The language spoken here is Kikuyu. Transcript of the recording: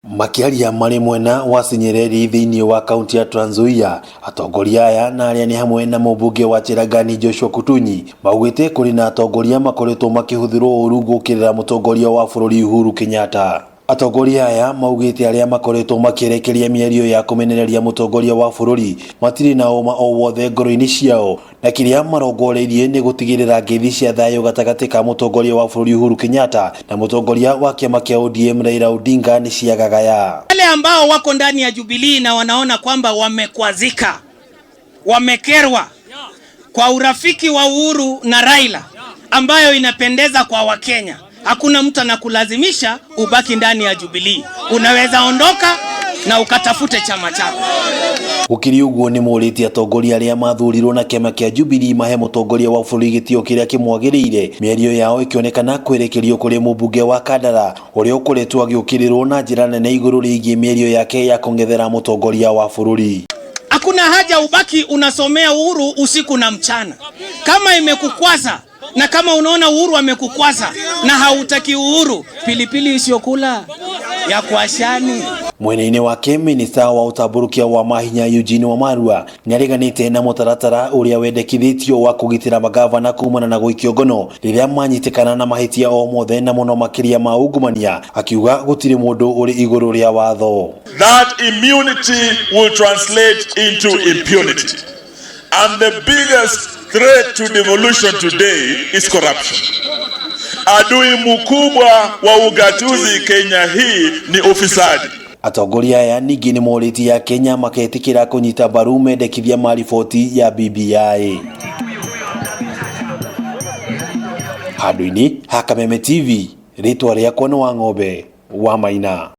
Makĩaria marĩ mwena wa Sinyereri thĩinĩ wa kaunti ya Trans Nzoia, atongoria aya na arĩa nĩ hamwe na mũmbunge wa Cherangani Joshua Kutunyi maugĩte kũrĩ na atongoria makoretwo makĩhũthĩrwo ũru gũkĩrĩra mũtongoria wa bũrũri Uhuru Kenyatta. Atongoria aya maugĩte arĩa makoretwo makĩerekeria mĩario ya kũmenereria mũtongoria wa bũrũri matirĩ na ũma o wothe ngoro-inĩ ciao na kĩrĩa marongoreirie nĩ gũtigĩrĩra ngeithi cia thayũ gatagatĩ ka mũtongoria wa bũrũri Uhuru Kenyatta na mũtongoria wa kĩama kĩa ODM Raila Odinga nĩ ciagagaya. Wale ambao wako ndani ya Jubilee na wanaona kwamba wamekwazika, wamekerwa kwa urafiki wa Uhuru na Raila ambayo inapendeza kwa Wakenya. Hakuna mtu anakulazimisha ubaki ndani ya Jubilee. Unaweza ondoka na ukatafute chama chako. Gũkĩrĩ ũguo nĩ morĩtie atongoria arĩa mathurirwo na kĩama kĩa Jubilee mahe mũtongoria wa bũrũri gĩtĩo kĩrĩa kĩmwagĩrĩire, mĩario yao ĩkĩonekana kwerekerio kũrĩ mũmbunge wa Kandara ũrĩa ũkoretwo agĩũkĩrĩrwo na njĩra nene igũrũ rĩgiĩ mĩario yake ya kũng'ethera mũtongoria wa bũrũri. Hakuna haja ubaki unasomea Uhuru usiku na mchana. Kama imekukwaza na kama unaona Uhuru amekukwaza na hautaki Uhuru, pilipili isiyokula ya kuashani. Mwena-inĩ wake minista wa ũtambũrũkia wa mahinya Eugene Wamalwa nĩareganĩte na mũtaratara ũrĩa wendekithĩtio wa kũgitĩra magavana kumana na gũikio ngono rĩrĩa manyitĩkana na mahĩtia o mothe na mũno makĩria ma ungumania, akiuga gũtirĩ mũndũ ũrĩ igũrũ rĩa watho. That immunity will translate into impunity. And the biggest threat to devolution today is corruption. Adui mkubwa wa ugatuzi Kenya hii ni ufisadi. Atongoria aya ningĩ nĩ morĩtie Akenya magetĩkĩra kũnyita mbaru mendekithia ma riboti ya BBI. Handũ-inĩ ha Kameme TV, rĩtwa rĩakwa nĩ Wang'ombe wa Maina.